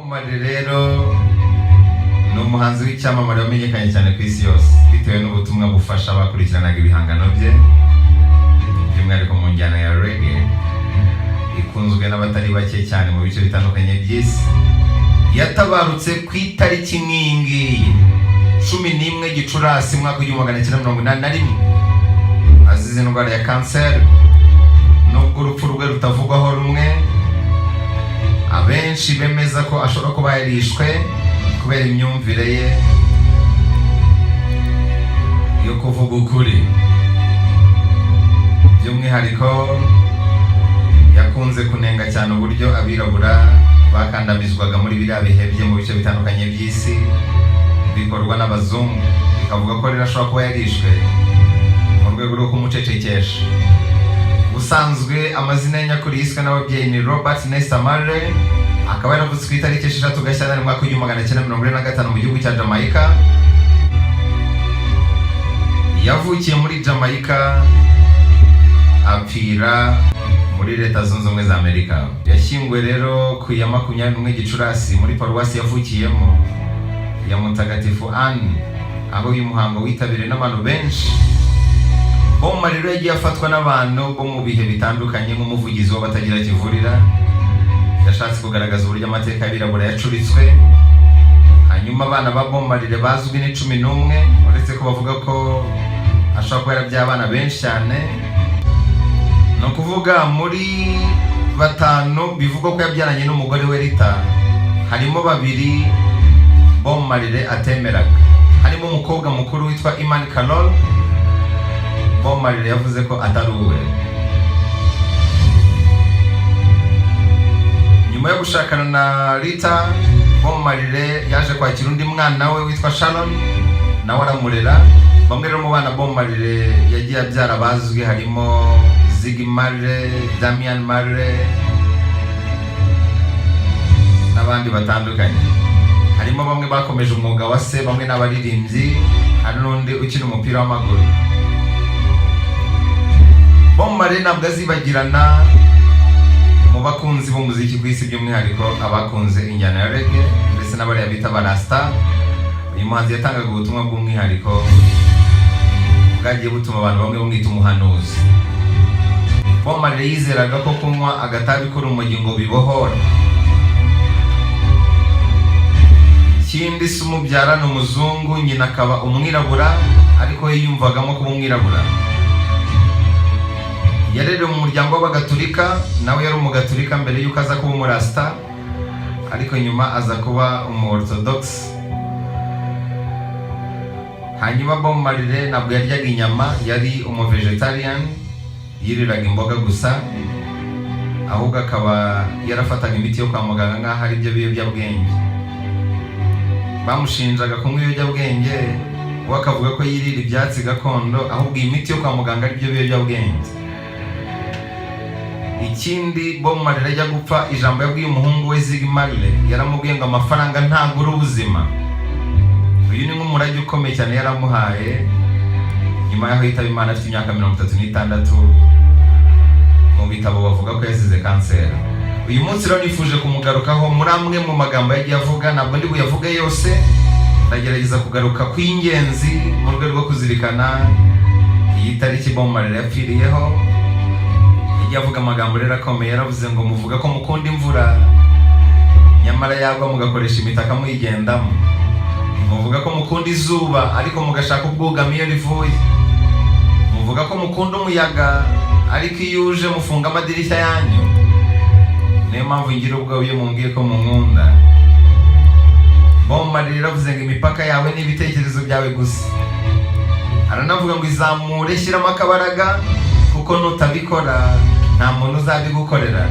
Marley rero ni umuhanzi w'icyamamare wamenyekanye cyane ku isi yose bitewe n'ubutumwa bufasha abakurikiranaga ibihangano bye, by'umwihariko mu njyana ya reggae ikunzwe n'abatari bake cyane mu bice bitandukanye by'isi. Yatabarutse ku itariki nk'iyi ngiyi, 11 Gicurasi, umwaka w'1981, azize indwara ya kanseri. Nubwo urupfu rwe rutavugwaho rumwe, abenshi bemeza ko ashobora kuba yarishwe kubera imyumvire ye yo kuvuga ukuri. By'umwihariko yakunze kunenga cyane uburyo abirabura bakandamizwaga muri biriya bihe bye mu bice bitandukanye by'isi, bikorwa n'abazungu. Bikavuga ko rero ashobora kuba yarishwe mu rwego rwo kumucecekesha. Ubusanzwe amazina ye nyakuri yiswe n'ababyeyi ni Robert Nesta Marley, akaba yaravutse ku itariki 6 Gashyantare, mu mwaka w'1945 mu gihugu cya Jamaica. Yavukiye muri Jamaica, apfira muri Leta Zunze Ubumwe za Amerika. Yashyinguwe rero ku ya 21 Gicurasi muri paruwasi yavukiyemo ya Mutagatifu Anne, aho uyu muhango witabiriwe n'abantu benshi. Bob Marley rero yagiye afatwa n'abantu bo mu bihe bitandukanye nk'umuvugizi w'abatagira kivurira. Yashatse kugaragaza uburyo amateka y'abirabura yacuritswe. Hanyuma abana ba Bob Marley bazwi ni 11, uretse ko bavuga ko ashobora kuba yarabyaye abana benshi cyane. Ni ukuvuga muri batanu bivugwa ko yabyaranye n'umugore we Rita, harimo babiri Bob Marley atemeraga. Harimo umukobwa mukuru witwa Iman Carol, Bob Marley yavuze ko atari uwe. Nyuma yo gushakana na Rita, Bob Marley yaje kwakira undi mwana we witwa Sharon, nawe aramurera. Bamwe rero mu bana Bob Marley yagiye abyara bazwi harimo Ziggy Marley, Damian Marley n'abandi batandukanye. Harimo bamwe bakomeje umwuga wa se, bamwe n'abaririmbyi, hari n'undi ukina umupira w'amaguru. Bob Marley ntabwo azibagirana mu bakunzi b'umuziki ku isi, by'umwihariko abakunze injyana ya reggae ndetse n'abariya bita barasta. Uyu muhanzi yatangaga ubutumwa bw'umwihariko bwagiye butuma abantu bamwe bamwita umuhanuzi. Bob Marley yizeraga ko kunywa agatabi k'urumogi ngo bibohora. Ikindi, se umubyara ni umuzungu, nyina akaba umwirabura, ariko we yiyumvagamo kuba umwirabura. Yarerewe mu muryango w'Abagatulika, nawe yari Umugatulika mbere y'uko aza kuba umurasita, ariko nyuma aza kuba umu Orthodox. Hanyuma Bob Marley ntabwo yaryaga inyama, yari umu vegetarian, yiriraga imboga gusa, ahubwo akaba yarafataga imiti yo kwa muganga nk'aho ari byo biyobyabwenge. Bamushinjaga kunywa ibiyobyabwenge, we akavuga ko yirira ibyatsi gakondo, ahubwo iyi miti yo kwa muganga ari byo biyobyabwenge. Ikindi, Bob Marley ajya gupfa, ijambo yabwiye umuhungu we Ziggy Marley, yaramubwiye ngo amafaranga ntagura ubuzima. Uyu ni nk'umurage ukomeye cyane yaramuhaye. Nyuma y'aho yitaba Imana afite imyaka 36, mu bitabo bavuga ko yazize kanseri. Uyu munsi rero nifuje kumugarukaho muri amwe mu magambo yagiye avuga. Ntabwo ndi buyavuge yose, ndagerageza kugaruka ku y'ingenzi mu rwego rwo kuzirikana iyi tariki Bob Marley yapfiriyeho. Yagiye avuga amagambo rero akomeye. Yaravuze ngo: "Muvuga ko mukunda imvura, nyamara yagwa mugakoresha imitaka muyigendamo. Muvuga ko mukunda izuba, ariko mugashaka ubwugamo iyo rivuye. Muvuga ko mukunda umuyaga, ariko iyo uje mufunga amadirishya yanyu. Niyo mpamvu ngira ubwoba iyo mumbwiye ko munkunda." Bob Marley yaravuze ngo imipaka yawe ni ibitekerezo byawe gusa. Aranavuga ngo izamure, shyiramo akabaraga, kuko nutabikora nta muntu uzabigukorera.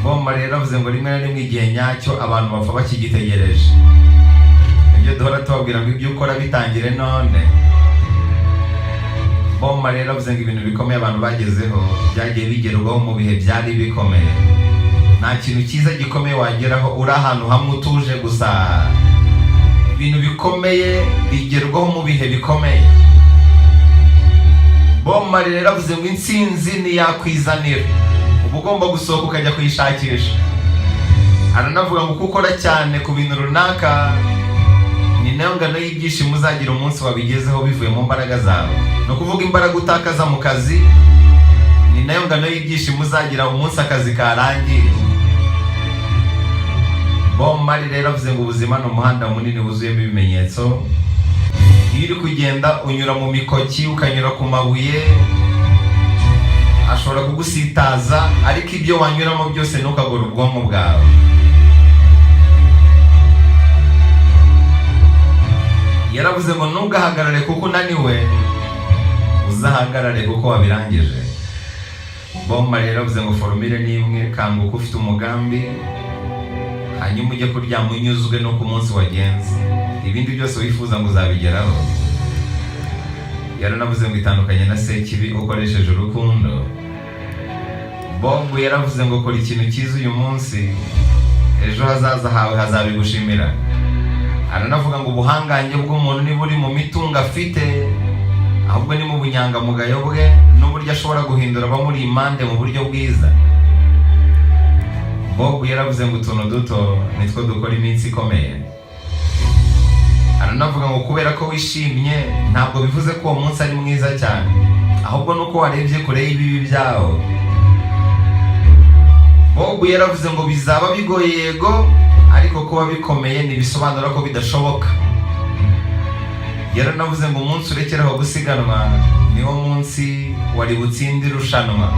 Bob Marley yaravuze ngo rimwe na rimwe igihe nyacyo abantu bapfa bakigitegereje. Ibyo duhora tubabwira ngo ibyo ukora bitangire none. Bob Marley yaravuze ngo ibintu bikomeye abantu bagezeho byagiye bigerwaho mu bihe byari bikomeye. Nta kintu cyiza gikomeye wageraho uri ahantu hamwe utuje gusa. Ibintu bikomeye bigerwaho mu bihe bikomeye. Bob Marley yaravuze ngo intsinzi ntiyakwizanira, uba ugomba gusohoka ukajya kuyishakisha. Aranavuga ngo uko ukora cyane ku bintu runaka, ni nayo ngano y'ibyishimo uzagira umunsi wabigezeho bivuye mu mbaraga zawe. Ni ukuvuga, imbaraga utakaza mu kazi ni nayo ngano y'ibyishimo uzagira umunsi akazi karangiye. Bob Marley rero avuze ngo ubuzima ni umuhanda munini wuzuyemo ibimenyetso. Iyo uri kugenda unyura mu mikoki, ukanyura ku mabuye ashobora kugusitaza, ariko ibyo wanyuramo byose ntukagore ubwonko bwawe. Yaravuze ngo ntugahagarare kuko unaniwe, uzahagarare kuko wabirangije. Bob Marley yaravuze ngo formule ni imwe: kanguka ufite umugambi, hanyuma ujye kuryama unyuzwe n'uko umunsi wagenze. Ibindi byose wifuza ngo uzabigeraho. Yaranavuze ngo itandukanye na Sekibi ukoresheje urukundo. Bob yaravuze ngo kora ikintu cyiza uyu munsi, ejo hazaza hawe hazabigushimira. Aranavuga ngo ubuhangange bw'umuntu niba uri mu mitungo afite, ahubwo ni mu bunyangamugayo bwe n'uburyo ashobora guhindura abamuri impande mu buryo bwiza. Bob yaravuze ngo utuntu duto nitwo dukora iminsi ikomeye. Aranavuga ngo kubera ko wishimye ntabwo bivuze ko uwo munsi ari mwiza cyane, ahubwo nuko warebye kure y'ibibi byawo. Bob yaravuze ngo bizaba bigoye, yego, ariko kuba bikomeye ntibisobanura ko bidashoboka. Yaranavuze ngo umunsi urekeraho gusiganwa niwo munsi wari butsinde irushanwa.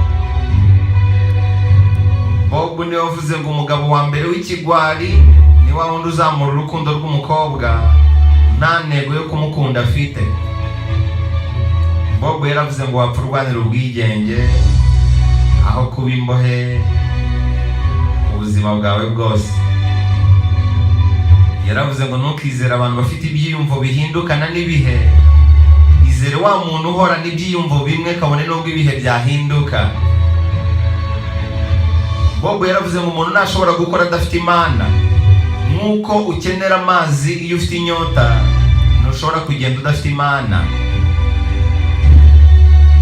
Bob niwe wavuze ngo umugabo wa mbere w'ikigwari ni wa wundi uzamura urukundo rw'umukobwa nta ntego yo kumukunda afite. Bob yaravuze ngo wapfa urwanira ubwigenge aho kuba imbohe ubuzima bwawe bwose. Yaravuze ngo ntukizere abantu bafite ibyiyumvo bihindukana n'ibihe, izere wa muntu uhorana ibyiyumvo bimwe kabone n'ubwo ibihe byahinduka. Bob yaravuze ngo umuntu ntashobora gukora adafite Imana. Nk'uko ukenera amazi iyo ufite inyota, ntushobora kugenda udafite Imana.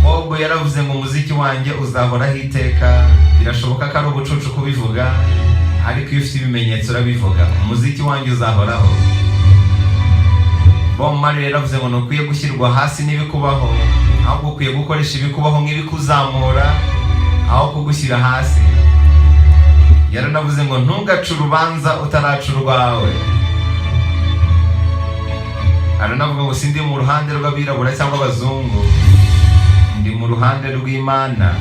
Bob yaravuze ngo umuziki wanjye uzahoraho iteka. Birashoboka ko ari ubucucu kubivuga, ariko iyo ufite ibimenyetso urabivuga. Umuziki wanjye uzahoraho. Bob Marley yaravuze ngo ntukwiye gushyirwa hasi n'ibikubaho, ahubwo ukwiye gukoresha ibikubaho nk'ibikuzamura aho kugushyira hasi. Yaranavuze ngo ntugace urubanza utaraca urwawe. Aranavuga ngo sindi mu ruhande rw'abirabura cyangwa abazungu, ndi mu ruhande rw'Imana.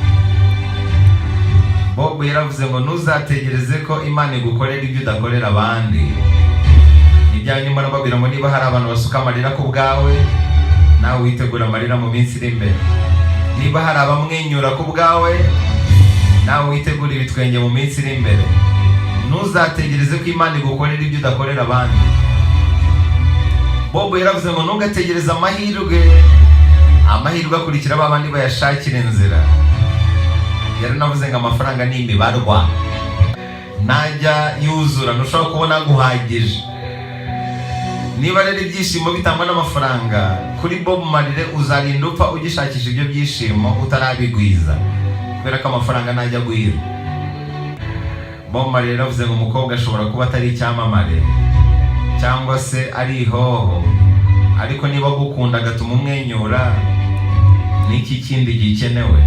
Bob yaravuze ngo ntuzategereze ko Imana igukorera ibyo udakorera abandi. Ibya nyuma arababwira ngo niba hari abantu basuka amarira ku bwawe, nawe witegura amarira mu minsi iri imbere. Niba hari abamwenyura ku bwawe, nawe witegura ibitwenge mu minsi iri imbere. Ntuzategereze ko Imana igukorera ibyo udakorera abandi. Bob yaravuze ngo ntugategereze amahirwe, amahirwe akurikira ba bandi bayashakira inzira. Yaranavuze ngo amafaranga ni imibarwa, ntajya yuzura, ntushobora kubona aguhagije. Niba rero ibyishimo bitangwa n'amafaranga, kuri Bob Marley uzarinda upfa ugishakisha ibyo byishimo utarabigwiza, kubera ko amafaranga ntajya agwira. Bob Marley yaravuze ngo umukobwa ashobora kuba atari icyamamare cyangwa se ari ihoho, ariko niba agukunda agatuma umwenyura, n'iki kindi gikenewe?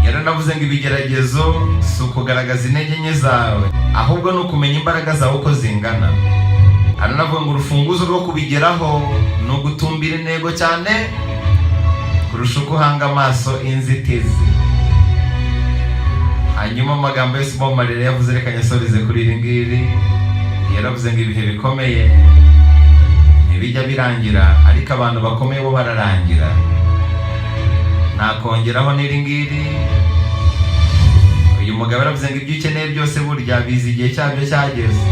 Yaranavuze ngo ibigeragezo si ukugaragaza intege nke zawe, ahubwo ni ukumenya imbaraga zawe uko zingana. Aranavuga ngo urufunguzo rwo kubigeraho ni ugutumbira intego cyane kurusha uko uhanga amaso inzitizi. Hanyuma amagambo yose Bob Marley yavuze, reka nyasoreze kuri iri ngiri. Yaravuze ngo ibihe bikomeye ntibijya birangira, ariko abantu bakomeye bo bararangira. Nakongeraho n'iri ngiri: uyu mugabo yaravuze ngo ibyo ukeneye byose burya biza igihe cyabyo cyageze.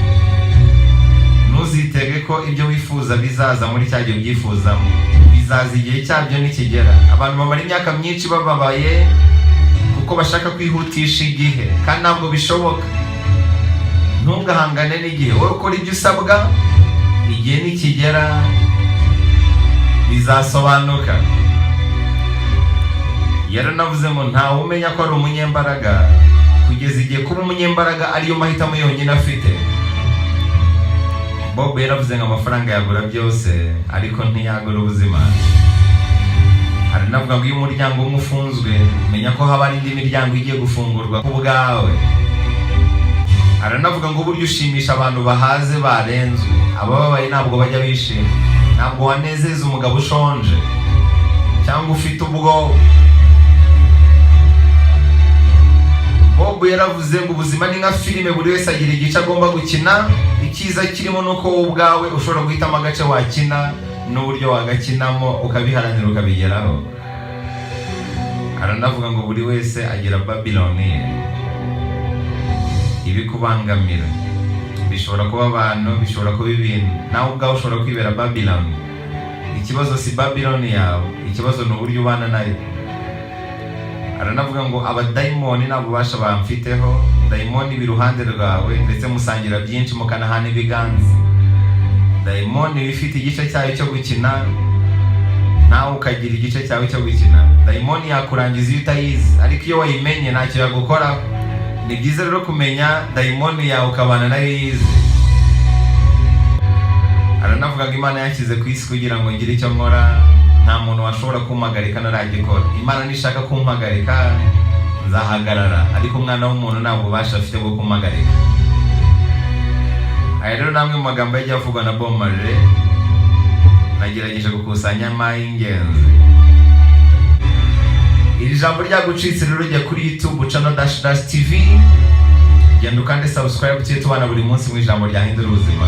Ntuzitege ko ibyo wifuza bizaza muri cya gihe ubyifuzamo, bizaza igihe cyabyo nikigera. Abantu bamara imyaka myinshi bababaye kuko bashaka kwihutisha igihe, kandi ntabwo bishoboka. Ntugahangane n'igihe, wowe ukora ibyo usabwa, igihe nikigera bizasobanuka. Yaranavuze ngo ntawe umenya ko ari umunyembaraga Kugeza igihe kuba umunyembaraga ariyo mahitamo yonyine afite. Bob yaravuze ngo amafaranga yagura byose, ariko ntiyagura ubuzima. Hari navuga ngo iyo umuryango umwe ufunzwe, menya ko haba hari indi miryango igiye gufungurwa ku bwawe. Aranavuga ngo uburyo ushimisha abantu bahaze barenzwe, abababaye ntabwo bajya bishima. Ntabwo wanezeza umugabo ushonje cyangwa ufite ubwoba. Bob yaravuze ngo ubuzima ni nka filime, buri wese agira igice agomba gukina. Icyiza kirimo ni uko wowe ubwawe ushobora guhitamo agace wakina n'uburyo wagakinamo, ukabiharanira, ukabigeraho. Aranavuga ngo buri wese agira Babiloni ye. Ibikubangamira bishobora kuba abantu, bishobora kuba ibintu, nawe ubwawe ushobora kwibera Babiloni. Ikibazo si Babiloni yawe, ikibazo ni uburyo ubana nayo. Aranavuga ngo abadayimoni nta bubasha bamfiteho. Dayimoni iba iruhande rwawe, ndetse musangira byinshi, mukanahana ibiganza. Dayimoni iba ifite igice cyayo cyo gukina, nawe ukagira igice cyawe cyo gukina. Dayimoni yakurangiza iyo utayizi, ariko iyo wayimenye ntacyo yagukoraho. Ni byiza rero kumenya dayimoni yawe, ukabana nayo yize. Aranavuga ngo Imana yashyize ku isi kugira ngo ngire icyo nkora, nta muntu washobora kumpagarika ntaragikora. Imana nishaka kumpagarika nzahagarara, ariko umwana w'umuntu nta bubasha afite bwo kumpagarika. Aya rero ni amwe mu magambo yagiye avugwa na Bob Marley. Nagerageje gukusanya ay'ingenzi. Iri jambo ryagucitse rero, jya kuri YouTube channel Dash Dash TV, genda ukande subscribe, tujye tubana buri munsi mu ijambo ryahindura ubuzima.